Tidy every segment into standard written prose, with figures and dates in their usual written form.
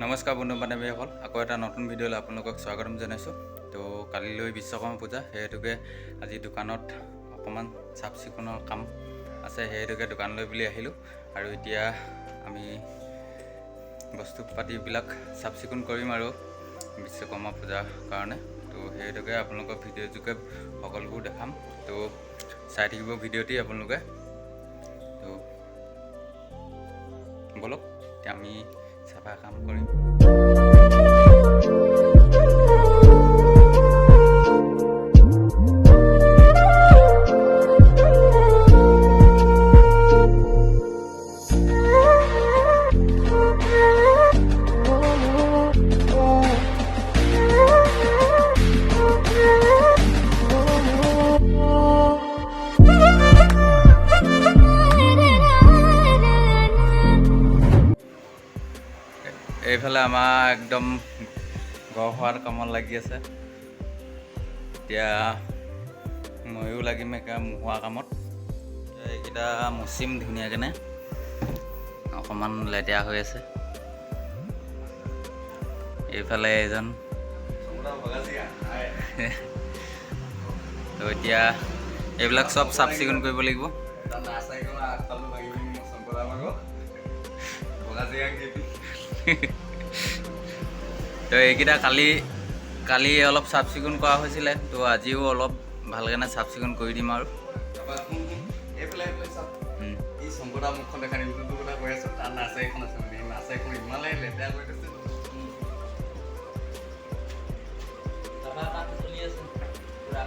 নমস্কাৰ বন্ধু বান্ধৱীসকল, আকৌ এটা নতুন ভিডিঅ'লৈ আপোনালোকক স্বাগতম জনাইছোঁ। তো কালিলৈ বিশ্বকৰ্মা পূজা, সেই হেতুকে আজি দোকানত অকণমান চাফ চিকুণৰ কাম আছে, সেই হেতুকে দোকানলৈ বুলি আহিলোঁ। আৰু এতিয়া আমি বস্তু পাতিবিলাক চাফ চিকুণ কৰিম আৰু বিশ্বকৰ্মা পূজাৰ কাৰণে। তো সেই হেতুকে আপোনালোকৰ ভিডিঅ' যোগে সকলোবোৰ দেখাম, তো চাই থাকিব ভিডিঅ'টি আপোনালোকে। তো ব'লক, এতিয়া আমি চাফা কাম কৰিম। এইফালে আমাৰ একদম ঘৰ হোৱাৰ কামত লাগি আছে। এতিয়া ময়ো লাগিম একে মোহোৱা কামত। এইকেইটা মুচিম ধুনীয়াকেনে, অকণমান লেতেৰা হৈ আছে। এইফালে এজন। তো এতিয়া এইবিলাক চব চাফ চিকুণ কৰিব লাগিব। তো এইকেইটা কালি কালি অলপ চাফ চিকুণ কৰা হৈছিলে, তো আজিও অলপ ভালকেনে চাফ চিকুণ কৰি দিম আৰু। এই শংকৰদা মুখখন দেখা নিম, যোনটো কথা কৈ আছো, তাৰ নাৰ্চাৰীখন আছে, মানে সেই নাৰ্চাৰীখন ইমানেই লেতেৰা কৰি থৈছে। কাম চলি আছে পুৰা।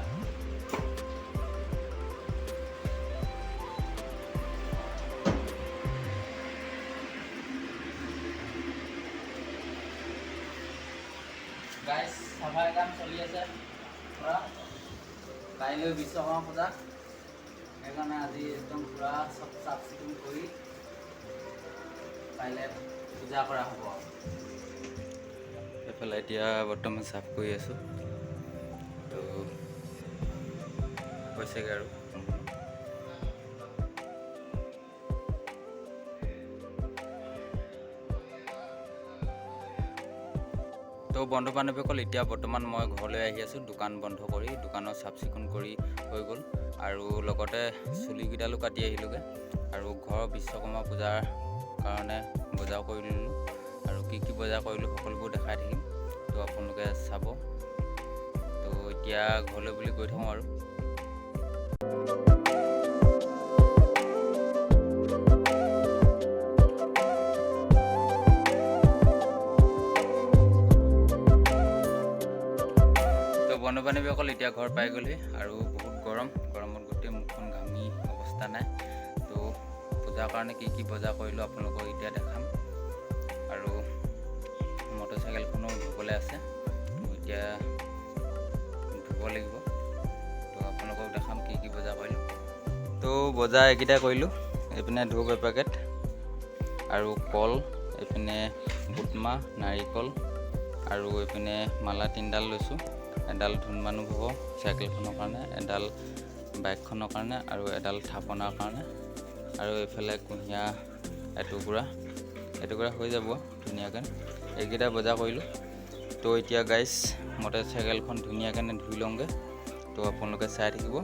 গাইছ, চাফাই কাম চলি আছে পুৰা। কাইলৈ বিশ্বকৰ্মা পূজা, সেইকাৰণে আজি একদম পুৰা চব চাফ চিকুণ কৰি কাইলৈ পূজা কৰা হ'ব। এইফালে এতিয়া বৰ্তমান চাফ কৰি আছোঁ, তো হৈছেগৈ আৰু। তো বন্ধু বান্ধৱীসকল, এতিয়া বৰ্তমান মই ঘৰলৈ আহি আছোঁ। দোকান বন্ধ কৰি, দোকানৰ চাফ চিকুণ কৰি হৈ গ'ল আৰু লগতে চুলিকেইডালো কাটি আহিলোঁগৈ আৰু ঘৰৰ বিশ্বকৰ্মা পূজাৰ কাৰণে বজাৰ কৰি ল'লোঁ। আৰু কি কি বজাৰ কৰিলোঁ সকলোবোৰ দেখাই থাকিম, তো আপোনালোকে চাব। তো এতিয়া ঘৰলৈ বুলি গৈ থাকোঁ আৰু। তো বন্ধু বান্ধৱীসকল, এতিয়া ঘৰ পাই গ'লহি আৰু বহুত গৰম, গৰমত গোটেই মুখখন ঘামি অৱস্থা নাই। তো পূজাৰ কাৰণে কি কি বজাৰ কৰিলোঁ আপোনালোকক এতিয়া দেখাম। আৰু মটৰচাইকেলখনো ধুবলৈ আছে, তো এতিয়া ধুব লাগিব। তো আপোনালোকক দেখাম কি কি বজাৰ কৰিলোঁ। তো বজাৰ এইকেইটা কৰিলোঁ। এইপিনে ধূপ এপেকেট আৰু কল, এইপিনে বুটমাহ, নাৰিকল আৰু এইপিনে মালা তিনিডাল লৈছোঁ। এডাল ধুনমানুহ হ'ব চাইকেলখনৰ কাৰণে, এডাল বাইকখনৰ কাৰণে আৰু এডাল থাপনাৰ কাৰণে। আৰু এইফালে কুঁহিয়াৰ এটুকুৰা, এটুকুৰা হৈ যাব ধুনীয়াকৈ। এইকেইটা বজাৰ কৰিলোঁ। তো এতিয়া গাইছ, মটৰ চাইকেলখন ধুনীয়াকৈ ধুই লওঁগৈ, তো আপোনালোকে চাই থাকিব।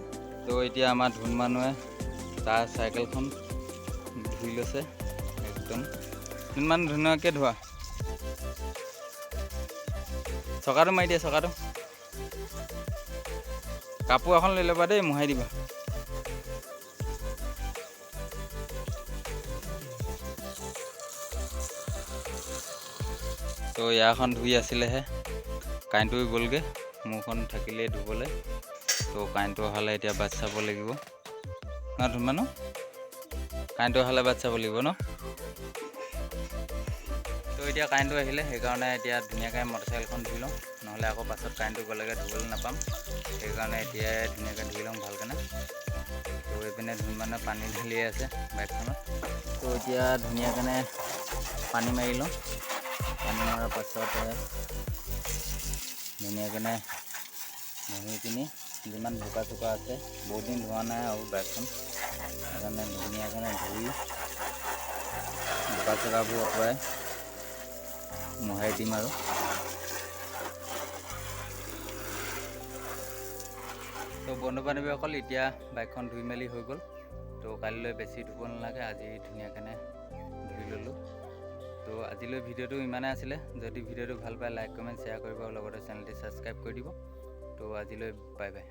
তো এতিয়া আমাৰ ধুন মানুহে তাৰ চাইকেলখন ধুই লৈছে একদম। ধুন মানুহ, ধুনীয়াকৈ ধোৱা, চকাটো মাৰি দিয়া, চকাটো। কাপোৰ এখন লৈ ল'বা দেই, মোহাৰি দিবা। তো ইয়াৰখন ধুই আছিলেহে, কাৰেণ্টটো গ'লগৈ, মোৰখন থাকিলেই ধুবলৈ। তো কাৰেণ্টটো অহালে এতিয়া বাট চাব লাগিব ন ধুন মানুহ? কাৰেণ্টটো অহালে বাট চাব লাগিব ন? তো এতিয়া কাৰেণ্টটো আহিলে, সেইকাৰণে এতিয়া ধুনীয়াকৈ মটৰচাইকেলখন ধুই লওঁ, নহ'লে আকৌ পাছত কাৰেণ্টটো গ'লেগৈ ধুবলৈ নাপাম। সেইকাৰণে এতিয়াই ধুনীয়াকৈ ধুই লওঁ ভালকেনে। তো এইপিনে ধুন মানে পানী ঢালিয়ে আছে বাইকখনত। তো এতিয়া ধুনীয়াকেনে পানী মাৰি লওঁ। পানী মৰাৰ পাছতে ধুনীয়াকেনে ঘঁহি পিনি যিমান বোকা চোকা আছে, বহুত দিন ধোৱা নাই আৰু বাইকখন, সেইকাৰণে ধুনীয়াকেনে ধুই বোকা চোকাবোৰ আঁতৰাই। মোহাৰি দিম আৰু। তো বন্ধু বান্ধৱীসকল, এতিয়া বাইকখন ধুই মেলি হৈ গ'ল। তো কালিলৈ বেছি ধুব নালাগে, আজি ধুনীয়াকেনে ধুই ল'লোঁ। তো আজিলৈ ভিডিঅ'টো ইমানেই আছিলে। যদি ভিডিঅ'টো ভাল পায়, লাইক, কমেণ্ট, শ্বেয়াৰ কৰিব আৰু লগতে চেনেলটি ছাবস্ক্ৰাইব কৰি দিব। তো আজিলৈ বাই বাই।